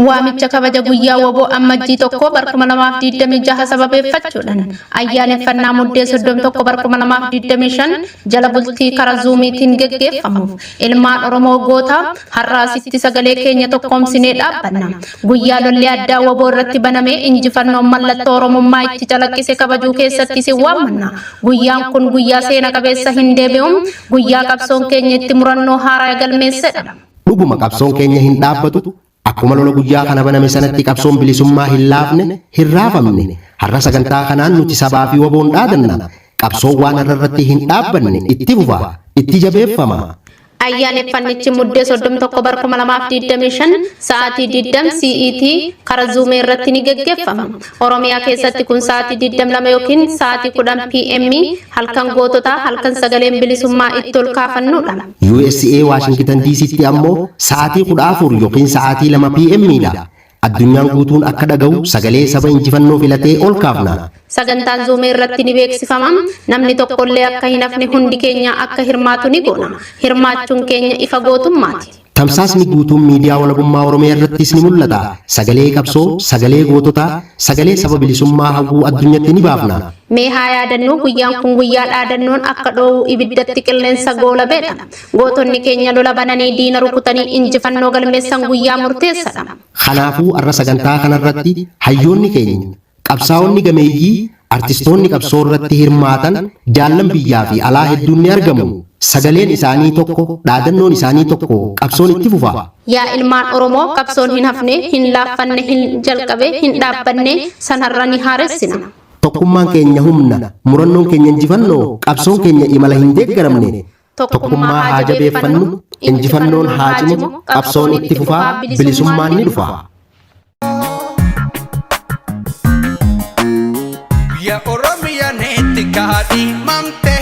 Waamicha kabaja guyyaa WBO Ammajjii 1 bar 2026 sababeeffachuudhaan ayyaaneffannaa Muddee 31 bar 2025 jala bultii kara Zuumiitiin geggeeffamuuf ilmaan Oromoo goota har'a asitti sagalee keenya tokkoomsinee dhaabbanna. Guyyaa lolli addaa wbo irratti banamee injifannoon mallattoo Oromummaa itti calaqqise kabajuu keessatti isin waammanna. Guyyaan kun guyyaa seena qabeessa hin deebi'u, guyyaa qabsoon keenya itti murannoo haaraya galmeessedha. Dhuguma qabsoon keenya hin dhaabbatu, akkuma lola guyyaa kana baname sanatti qabsoon bilisummaa hin laafne, hin raafamne. Har'a sagantaa kanaan nuti sabaa fi WBOn dhaadanna. Qabsoon waan har'a irratti hin dhaabbanne itti fufa, itti jabeeffama. Ayyaaneffannichi Muddee 31 bar 2025 sa'aatii 20 CET kara Zoom irratti ni geggeeffama. Oromiyaa keessatti kun sa'aatii 22 ykn sa'aatii 10 PM halkan goototaa halkan sagaleen bilisummaa itti ol kaafannudha. USA Waashingiten DCtti ammoo sa'aatii 14 ykn sa'aatii 2 PM dha. Addunyaan guutuun akka dhagahu sagalee saba injifannoo filatee ol kaafna. Sagantaan Zoom irratti ni beeksifama. Namni tokkollee akka hin hafne hundi keenya akka hirmaatu ni goona. Hirmaachuun keenya ifa gootummaati. Tamsaasni guutuun miidiyaa Walabummaa Oromiyaa irrattis ni mul'ata. Sagalee qabsoo, sagalee goototaa, sagalee saba bilisummaa hawwuu addunyatti ni baafna. Mee haa yaadannuu guyyaan kun guyyaa dhaadannoon akka dhoowuu ibiddatti qilleensa goolabeedha. Gootonni keenya lola bananii diina rukutanii injifannoo galmeessan guyyaa murteessadha. Kanaafuu har'a sagantaa kanarratti hayyoonni keenya, qabsaa'onni gameeyyii, artistoonni qabsoo irratti hirmaatan, jaallan biyyaa fi alaa hedduun ni argamu. Sagaleen isaanii tokko, dhaadannoon isaanii tokko, qabsoon itti fufa. Yaa ilmaan Oromoo qabsoon hin hafne, hin laaffanne, hin jalqabe, hin dhaabbanne, san har'a ni haaressina. Tokkummaan keenya humna, murannoon keenya injifannoo, qabsoon keenya imala hin deeggaramne. Tokkummaa haa jabeeffannu, injifannoon haa cimu, qabsoon itti fufaa, bilisummaan ni dhufa. Biyya Oromiyaa neetti kaadhimamte.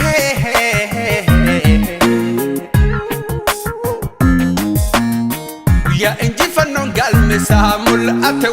Guyyaa injifannoon galmeessaa mul'ate.